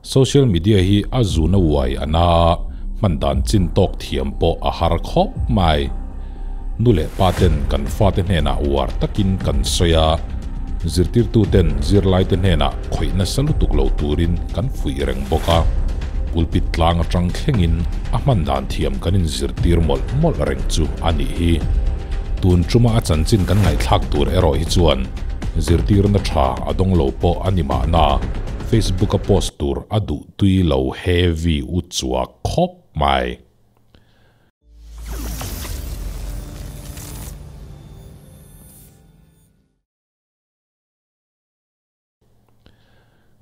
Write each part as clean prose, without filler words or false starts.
Social media hi a zuna uai a na a, hman dan chin tawk thiam pawh a har khawp mai. Nu leh pa ten kan fate hnenah uar takin kan sawi a, zirtirtu ten zirlaite hnenah khawih nasa lutuk lo turin kan fuih reng bawk a. Pulpit tlang atang thlengin a hman dan thiam kan inzirtir mawlh mawlh reng chu a nih hi. Tun tuma a chanchin kan ngaihthlak tur erawh hi chuan zirtirna tha a dawng lo pawh a ni mahna, Facebook a post tur a duh tui lo heavy u chuak khawp mai.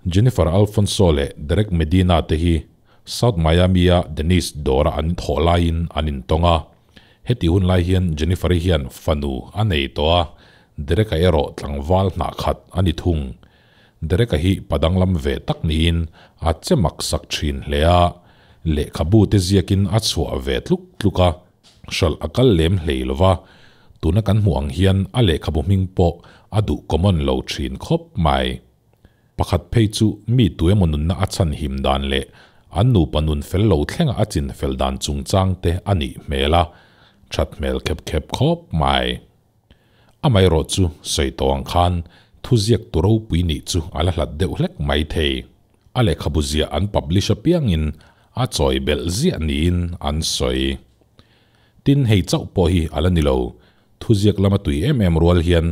Jennifer Alfonso leh Derek Medina te hi South Miami-a Denny's dawra an thawh laiin an intawng a. Heti hun lai hian Jennifer-i hian fanu a nei tawh a, Derek-a erawh tlangval hnah khat a ni thung. Derek-a hi pa danglam ve tak niin a che mak sak thin hle a, lehkhabu te ziakin a chhuah ve tluk tluk a, hralh a kal lem hlei lo va, tuna kan hmuh ang hian a lehkhabu hming pawh a duh common lo thin khawp mai. Pakhat phei chu mi tu emaw nunna a chhan him dan leh an nupa nun fel lo thlenga a chin fel dan chungchang te a nih hmel a, that hmel khep khep khawp mai. Amaherawh chu sawi tawh ang khan thuziak tu ropui nih chu a la hlat deuh hlek mai thei. A lehkhabu ziah an publish apiangin a chawi belh ziah niin an sawi. Tin, hei chauh pawh hi a la ni lo. Thuziak lama tui em em rual hian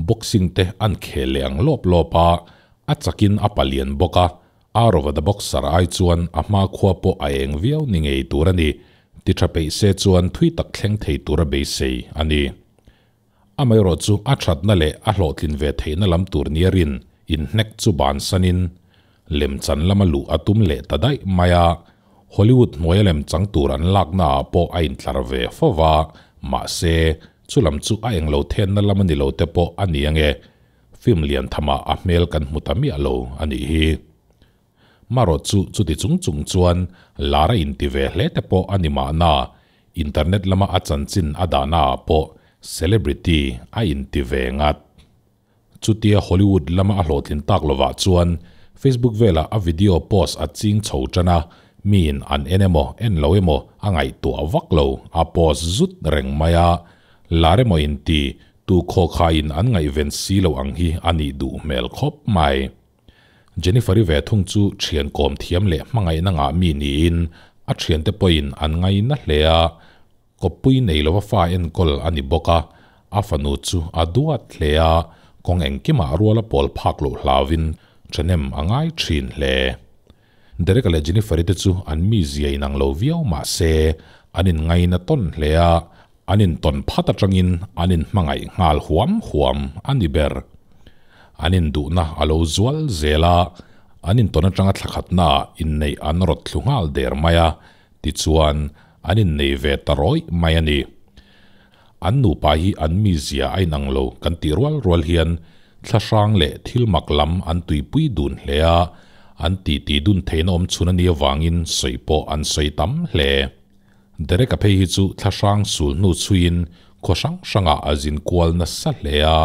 boxing te an khel leh ang lawp lawp a, a chakin a palian bawk a, Arova the boxer ai chuan a hmakhua pawh a eng viau ni ngei tur a ni. Ti tha peih se chuan thui tak thleng thei tura beisei a ni. Amaherawh chu a thatna leh a hlawhtlin ve theihna lam tur nia rin inhnek chu bansanin lemchan lama luh a tum leh ta daih mai a, Hollywood hnuaia lemchang tur an laknaah pawh a intlar ve fo va, mahse, chu lam chu a englo thenna lam a ni lo te pawh a ni ange, film lian thamah a hmel kan hmu ta miah lo a nih hi. Marawh chu chuti chung chung chuan lar a inti ve hle te pawh a ni mahna, internet lama a chanchin a dahnaah pawh celebrity a inti ve ngat. Chutia Hollywood lama a hlawhtlin tak lovah chuan Facebook velah a video post a ching chho tan a, miin an en emaw en lo emaw a ngaihtuah vak lo, a post zut reng mai a, lar emaw inti tu khawkhain an ngaihven si lo ang hi a nih duh hmel khawp mai. Jennifer-i ve thung chu thian kawm thiam leh hmangaihna ngah mi niin a thiante pawhin an ngaina hle a, kawppui nei lova fa enkawl a ni bawk a, a fanu chu a duat hle a, kawng engkimah ruala pawl phak loh hlauvin thahnem a ngai thin hle. Derek-a leh Jennifer-i te chu an mizia inang lo viau mah se an inngaina tawn hle a, An intawn phat atangin an inhmangaih nghal huam huam a ni ber. An induhna a lo zual zel a, an intawn atanga thla khatnaah inneih an rawt thlu nghal der mai a, tichuan an innei ve ta rawih mai a ni. An nupa hi an mizia a inang lo kan tih rual rual hian thla hrang leh thil mak lam an tuipui dun hle a, an titi dun theihna awm chhun a nih avangin sawi pawh an sawi tam hle. Derek-a phei hi chu thla hrang sul hnu chhuiin khaw hrang hrangah a zin kual nasa hle a,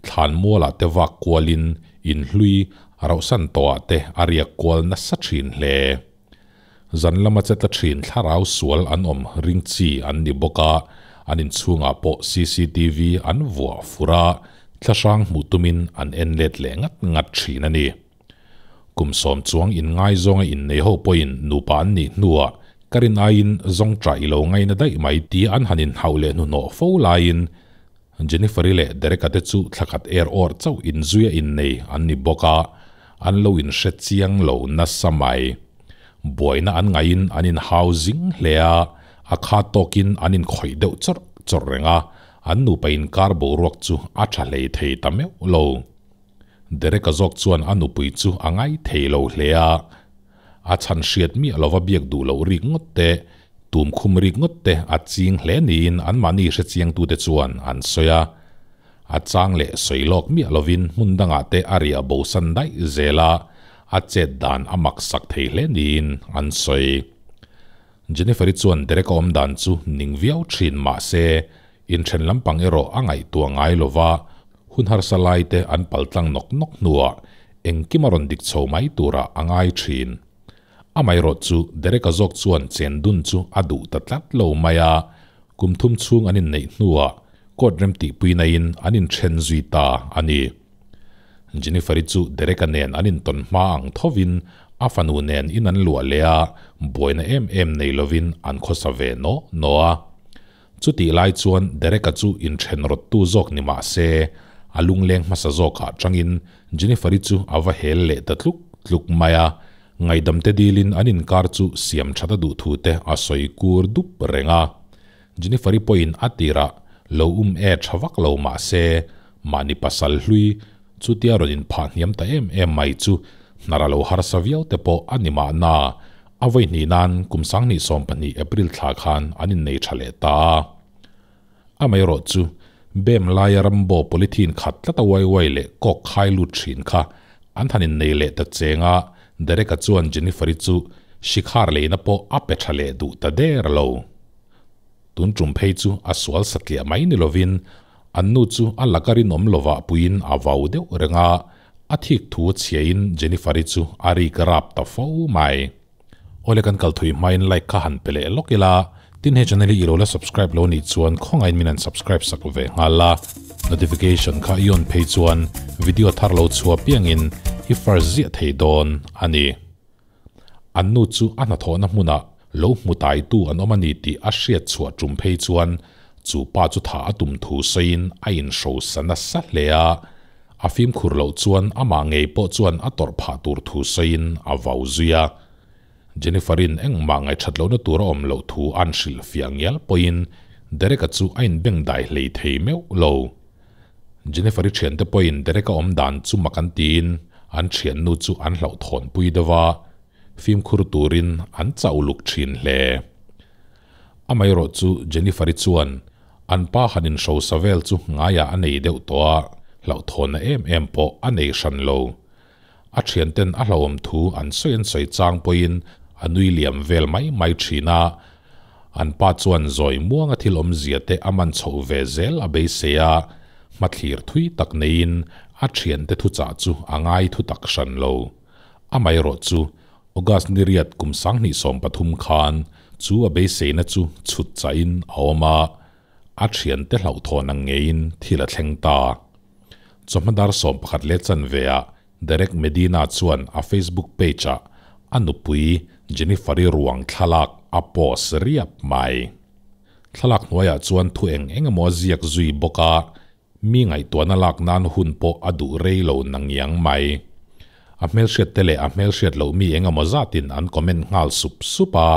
thlan mualah te vak kualin inhlui rauhsan tawhah te a riak kual nasa thin hle. Zan lama che tla thin thlarau sual an awm ring chi an ni bawk a, an inchhungah pawh cctv an vuah fur a, thla hrang hmuh tumin an en let leh ngat ngat thin a ni. Kum sawm chuang inngaizawng a innei ho pawhin nupa an nih hnuah ka rin aiin zawng ṭah i lo ngaina daih mai tia an han inhauh leh hnuhnawh fo laiin Jennifer-i leh Derek-a te chu thla khat er awr chauh inzui a innei an ni bawk a, an lo inhre chiang lo nasa mai. Buaina an ngaihin an inhau zing hle a, a kha tawkin an inkhawih deuh chawrh chawrh reng a, an nupa inkar boruak chu a ṭha hlei thei ta meuh lo. Derek-a zawk chuan a nupui chu a ngai thei lo hle a, a chhan hriat miah lova biak duh loh rik ngawt te, tum khum rik ngawt te a ching hle niin anmahni hrechiangtute chuan an sawi a. A chang leh sawi lawk miah lovin hmun dangah te a riah bosan daih zel a, a chet dan a mak sak thei hle niin an sawi. Jennifer-i chuan Derek-a awm dan chu ning viau thin mah se, inthen lampang erawh a ngaihtuah ngai lo va, hun harsa laite an paltlang nawk nawk hnuah engkim a rawn dik chho mai turah a ngai thin. Amaherawhchu Derek-a zawk chuan chendun chu a duh ta tlat lo mai a, kum thum chhung an inneih hnuah court remtihpuinain an inthen zui ta a ni. Jennifer-i chu Derek-a nen an intawn hma ang thovin a fanu nen in an luah leh a, buaina em em nei lovin an khawsa ve naw naw a. Chutih lai chuan Derek-a chu inthen rawttu zawk ni mah se, a lungleng hmasa zawkah changin Jennifer-i chu a va hel leh ta tluk tluk mai a, ngaihdamte dilin an inkar chu siam that a duh thu te a sawi kur dup reng a. Jennifer-i pawhin a tirah lo um e tha vak lo mah se, mahni pasal hlui chutia rawn inphah hniam ta em em mai chu hnar a lo harsa viau te pawh a ni mahna, a vawi hnih nan kum 2020 April thla khan an innei tha leh ta a. Amaherawh chu, bem laia rambo polythene khat tlat a uai uai leh kawk khai lut thin kha an han innei leh ta cheng a, Derek-a chuan Jennifer-i chu shikhar leina pawh a pe tha leh duh ta der lo. Tun tum phei chu a sual satliah mai ni lovin an nu chu a laka rinawm lovah puiin a vau deuh reng a, a thik thu a chhiain Jennifer-i chu a rik rap ta fo mai. Awle kan kal thui hmain like kha han pe leh lawk ila, tin he channel hi i lo la subscribe lo nih chuan khawngain min han subscribe sak ve nghal la, notification kha i on phei chuan video thar lo chhuah piangin i first ziah thei dawn a ni. An nu chu a hnathawhna hmunah lo hmu taitu an awm a ni tih a hriat chhuah tum phei chuan chu pa chu thah a tum thu sawiin a inhrosa nasa hle a, a fimkhur loh chuan amah ngei pawh chuan a tawrh phah tur thu sawiin a vau zui a. Jennifer-in engmah ngaihṭhat lohna tur a awm loh thu a'n hrilh fiah ngial pawhin Derek-a chu a inbengdai hlei thei meuh lo. Jennifer-i ṭhiante pawhin Derek-a awm dan chu mak an tiin an ṭhiannu chu an hlauhthawnpui deuh a, fimkhur turin an chauh uluk ṭhin hle. Amaherawh chu Jennifer-i chuan an pa han inhrosa vel chu ngaiah a nei deuh tawh a, hlauhthawnna em em pawh a nei hran lo. A ṭhianten a hlauhawm thu an sawi an sawi chang pawhin a nui liam vel mai mai ṭhin a, an pa chuan zawi muanga thil awmzia te a man chhoh ve zel a beisei a, hmathlir thui tak neiin a ṭhiante thuchah chu a ngai thu tak hran lo. Amaherawh chu August ni riat kum 2013 khan chu a beiseina chu chhut chahin a awm a, a ṭhiante hlauhthawn ang ngeiin thil a thleng ta. Chawhma dar 11 leh chanveah Derek Medina chuan a Facebook page-ah a nupui Jennifer-i ruang thlalak a post riap mai. Thlalak hnuaiah chuan thu eng eng emaw a ziak zui bawk a, mi ngaihtuahna lak nan hun pawh a duh rei lo nangiang mai. A hmelhriatte leh a hmelhriat loh mi eng emaw zatin an comment nghal sup sup a,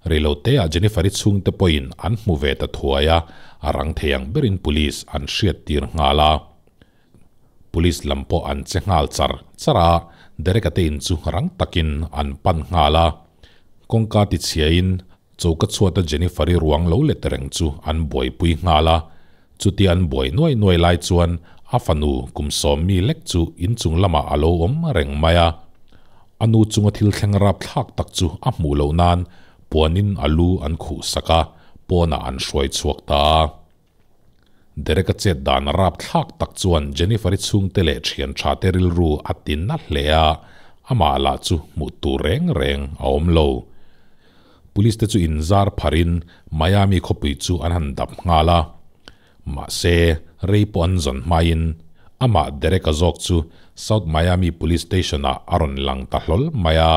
Reiloteah Jennifer-i chhungte pawhin an hmu ve ta thuai a, a rang thei ang berin police an hriattir nghal a. Police lam pawh an che nghal char char a, Derek-a te in chu rang takin an pan nghal a. Kawngka tichhiain choka chhuata Jennifer-i ruang lo let reng chu an buaipui nghal a. Chutia an buai nuai nuai lai chuan a fanu kum sawm mi lek chu inchung lamah a lo awm reng mai a. A nu chunga thil thleng rapthlak tak chu a hmuh loh nan puanin a lu an khuh sak a, pawnah an hruai chhuak ta a. Derek-a chet dan rapthlak tak chuan Jennifer-i chhungte leh thian tha te rilru a ti na hle a, amah lah chu hmuh tur reng reng a awm lo. Police te chu inzar pharin Miami khawpui chu an han dap nghal a. Mahse, rei pawh an zawn hmain amah Derek-a zawk chu South Miami Police Station-ah a rawn lang ta hlawl mai a,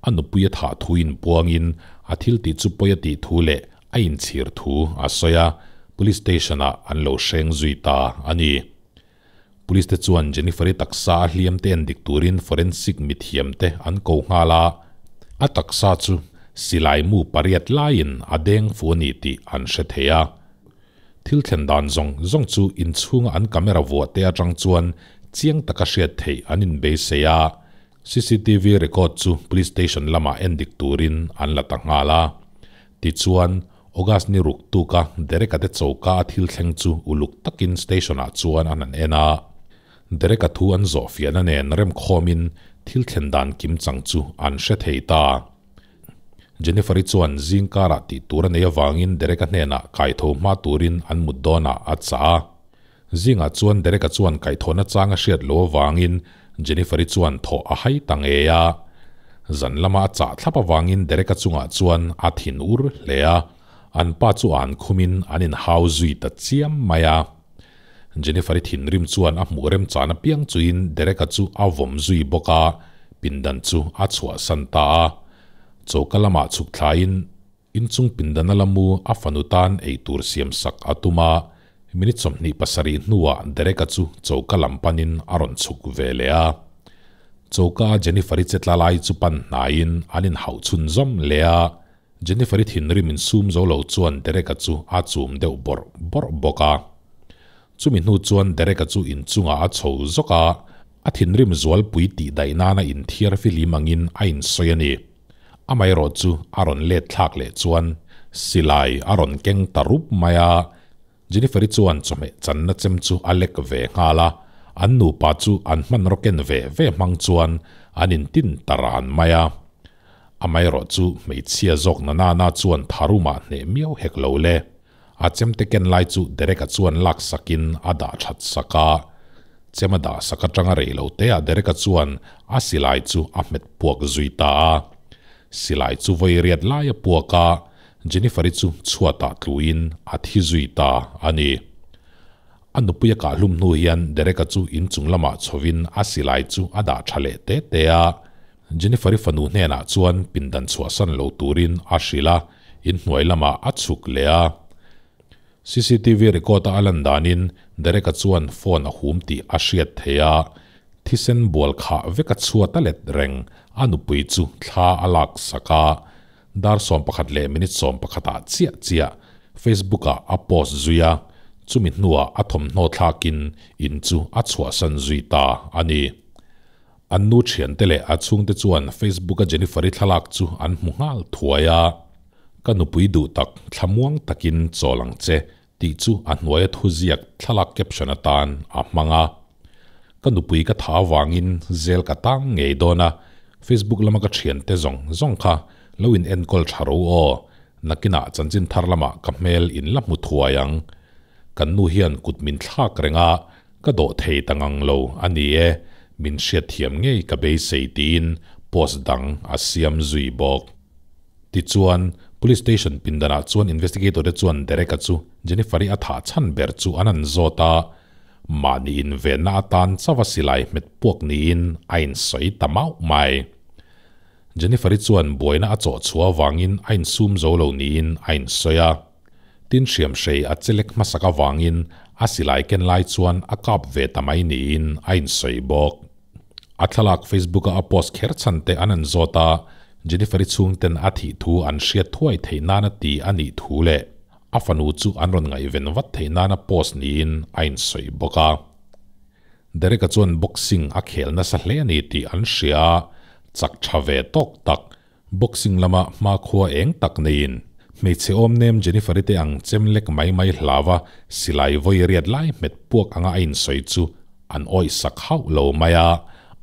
a nupui a thah thu inpuangin a thil tih chu pawi a tih thu leh a inchhir thu a sawi a, Police Station-ah an lo hreng zui ta a ni. Police te chuan Jennifer-i taksa a hliam te en dik turin forensic mithiam te an ko nghal a, a taksa chu silai mu pariat laiin a deng fu a ni tih an hre thei a. Thil thlen dan zawng zawng chu inchhunga an camera vuah te atang chuan chiang taka hriat theih an inbeisei a, cctv record chu police station lamah en dik turin an la ta nghal a. Tichuan, August ni ruk tuka Derek-a te choka a thil thleng chu uluk takin station-ah chuan an han en a. Derek-a thu an zawh fiahna nen remkhawmin thil thlen dan kimchang chu an hre thei ta. Jennifer-i chuan zing karah tih tur a nei avangin Derek-a hnenah kaitho hma turin an mut dawnah a chah a. Zingah chuan Derek-a chuan kaihthawhna chang a hriat lo avangin Jennifer-i chuan thawh a hai ta ngei a. Zan lama a chah thlap avangin Derek-a chungah chuan a thin ur hle a, an pa chu an khumin an inhau zui ta chiam mai a. Jennifer-i thinrim chuan a hmuh remchan apiang chuin Derek-a chu a vawm zui bawk a, pindan chu a chhuahsan ta a. Choka lamah chhuk thlaiin inchung pindana lamu a fanu tan eitur siam sak a tum a, minute 27 hnuah Derek-a chu choka lam panin a rawn chhuk ve leh a. Choka a Jennifer-i che tla lai chu pan hnaiin an inhauh chhunzawm leh a, Jennifer-i thinrim insum zo lo chuan Derek-a chu a chum deuh bawrh bawrh bawk a. Chumi hnu chuan Derek-a chu inchungah a chho zawk a, a thinrim zualpui tih daih nana inthiar fihlim angin a insawi a ni. Amaherawh chu a rawn let thlak leh chuan silai a rawn keng ta rup mai a, Jennifer-i chuan chawhmeh channa chem chu a lek ve nghal a, an nupa chu an hmanraw ken ve ve hmang chuan an intin ta ran mai a. Amaherawh chu hmeichhia zawk na nana chuan tharumah hneh miau hek lo le. A chemte ken lai chu Derek-a chuan lak sakin a dah that sak a. Chem a dah sak atanga rei lo teah Derek-a chuan a silai chu a hmet puak zui ta a. Silai chu vawi riat lai a puak a, Jennifer-i chu chhuatah tluin a thi zui ta a ni. A nupui a kahhlum hnu hian Derek-a chu inchung lamah chhovin a silai chu a dah tha leh te te a. Jennifer-i fanu hnenah chuan pindan chhuahsan lo turin a hrilh a, inhnuai lamah a chhuk leh a. Cctv record-a a lan danin Derek-a chuan phone a hum tih a hriat theih a, thisen bual khah vek a chhuat a let reng, a nupui chu thla a lak sak a. Dar 11 leh minute 11 ah chiah chiah Facebook ah a post zui a, chumi hnuah a thawmhnaw thlakin in chu a chhuahsan zui ta a ni. An nu thiante leh a chhungte chuan Facebook a Jennifer-i thlalak chu an hmu nghal thuai a, Ka nupui duh tak thlamuang takin chawl ang che tih chu a hnuaia thuziak thlalak caption atan a hmang a. Ka nupui ka tha avangin zel ka tang ngei dawn a, Facebook lama ka thiante zawng zawng kha lo in enkawl tha ro aw, nakinah chanchin thar lamah ka hmel in la hmu thuai ang. Kan nu hian kut min thlak reng a, ka dawh thei ta ngang lo a ni e, min hriatthiam ngei ka beisei tiin post dang a siam zui bawk. Tichuan, Police Station pindanah chuan investigator te chuan Derek-a chu Jennifer-i a thah chhan ber chu an han zawt a, mahni invenna atan chauha silai hmet puak niin a insawi ta mauh mai. Jennifer-i chuan buaina a chawh chhuah avangin a insum zo lo niin a insawi a. Tin hriamhrei a chelek hmasak avangin a silai ken lai chuan a kap ve ta mai niin a insawi bawk. A thlalak Facebook-a a post kher chhan te an an zawt a, Jennifer-i chhungten a thih thu an hriat thuai theih nana ti a nih thu leh a fanu chu an rawn ngaihven vat theih nana post niin a insawi bawk a. Derek-a chuan boxing a khel nasa hle a ni tih an hria a, chak tha ve tawk tak Boxing lama hmakhua eng tak neiin hmeichhe awm nem Jennifer-i te ang chem lek mai mai hlauva silai vawi riat lai hmet puak anga a insawi chu an awih sak hauh lo mai a,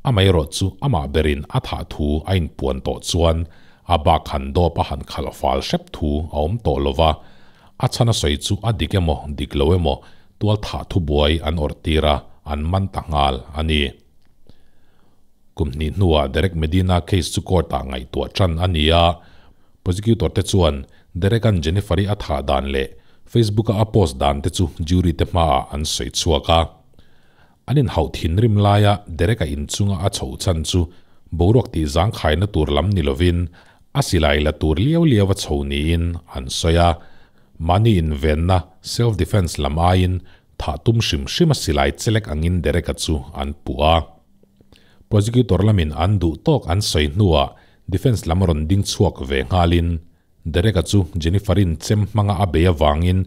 amaherawh chu amah berin a thah thu a inpuan tawh chuan a bak han dawp a han khalh fal hrep thu a awm tawh lova, a chhan a sawi chu a dik emaw dik lo emaw tual thah thubuai an awrh tir a, an man ta nghal a ni. Kum hnih hnuah Derek Medina case chu court-ah ngaihtuah tan a ni a, prosecutor te chuan Derek-a'n Jennifer-i a thah dan leh Facebook-a a post dan te chu jury te hmaah an sawi chhuak a. An inhauh thinrim laia Derek-a inchunga a chhoh chhan chu boruak tih zangkhaina tur lam ni lovin a silai la tur liau liau a chho niin an sawi a, mahni invenna, self-defense, lam aiin thah tum hrim hrim a silai chelek angin Derek-a chu an puh a. Prosecutor lamin an duh tawk an sawi hnuah defence lam rawn ding chhuak ve nghalin Derek-a chu Jennifer-in chem hmanga a bei avangin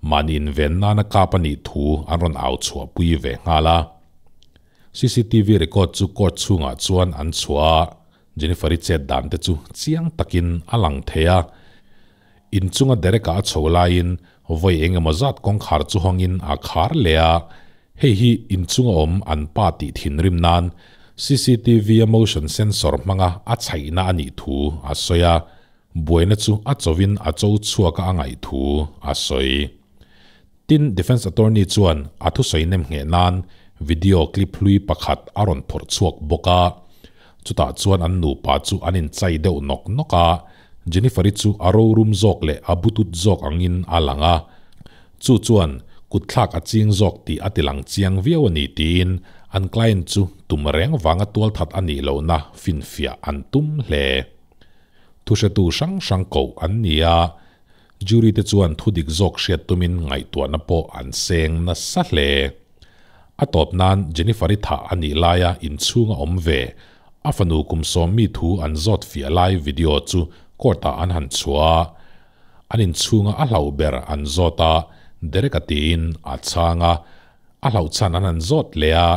mahni inven nana kap a nih thu an rawn au chhuahpui ve nghal a. Cctv record chu court chhungah chuan an chhuah a, Jennifer-i chet dan te chu chiang takin a lang thei a. Inchunga Derek-a a chho laiin vawi eng emaw zat kawngkhar chu hawngin a khar leh a, hei hi inchunga awm an pa tih thinrim nan cctv-a motion sensor hmanga a chhaihna a nih thu a sawi a, buaina chu a chawin a cho chhuak a a ngaih thu a sawi. Tin, Defence Attorney chuan a thusawi nem ngheh nan video clip hlui pakhat a rawn phawrh chhuak bawk a. Chutah chuan an nupa chu an inchai deuh nawk nawk a, Jennifer-i chu a rorum zawk leh a butut zawk angin a lang a, chu chuan kutthlak a ching zawk tih a tilang chiang viau a ni tiin an client chu tum reng vanga tualthat a nih lohna finfiah an tum hle. Thuhretu hrang hrang koh an ni a, jury te chuan thudik zawk hriat tumin ngaihtuahna pawh an seng nasa hle. A tawp nan Jennifer-i thah a nih laia inchhunga awm ve, a fanu kum sawmmi thu an zawt fiah lai video chu court-ah an han chhuah a. An inchhunga a hlauh ber an zawt a, Derek-a tiin a chhang a. A hlauh chhan an han zawt leh a,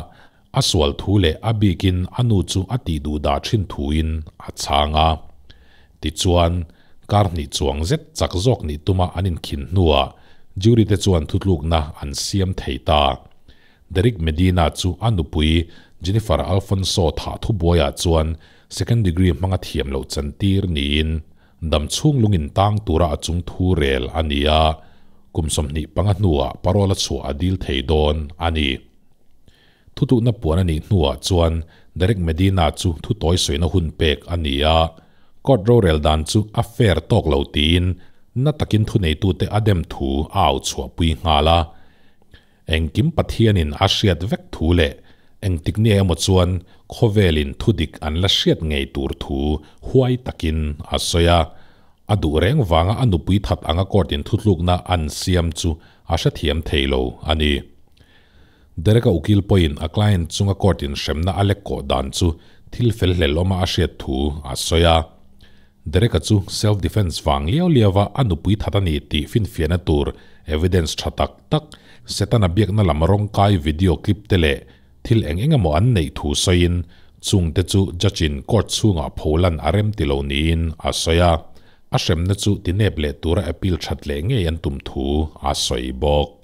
a sual thu leh a bikin a nu chu a tih duh dah thin thuin a chhang a. Tichuan, kar hnih chuang zet chak zawk nih tuma an inkhin hnuah jury te chuan thutlukna an siam thei ta. Derek Medina chu a nupui Jennifer Alfonso thah thubuaiah chuan second degree hmanga thiam loh chantir niin dam chhung lungin tang tura a chung thu rel a ni a, kum 25 hnuah parole a chhuah a dil thei dawn a ni. Thutlukna puan a nih hnuah chuan Derek Medina chu thu tawi sawina hun pek a ni a, court rorel dan chu a fair tawk lo tiin na takin thuneitute a dem thu a au chhuahpui nghal a. Engkim Pathianin a hriat vek thu leh engtik ni emaw chuan khawvelin thudik an la hriat ngei tur thu huai takin a sawi a. A duh reng vanga a nupui that anga court-in thutlukna an siam chu a hrethiam thei lo a ni. Derek-a ukil pawhin a client chunga court-in hremna a lek kawh dan chu thil fel hlel awma a hriat thu a sawi a. Derek-a chu self defence vang liau liauva a nupui that a ni tih finfiahna tur evidence tha tak tak, Setana biakna lam rawngkai video clip te leh thil eng eng emaw an neih thu sawiin chungte chu judge-in court chhungah pholan a rem ti lo niin a sawi a. A hremna chu tinep leh tura appeal that leh ngei an tum thu a sawi bawk.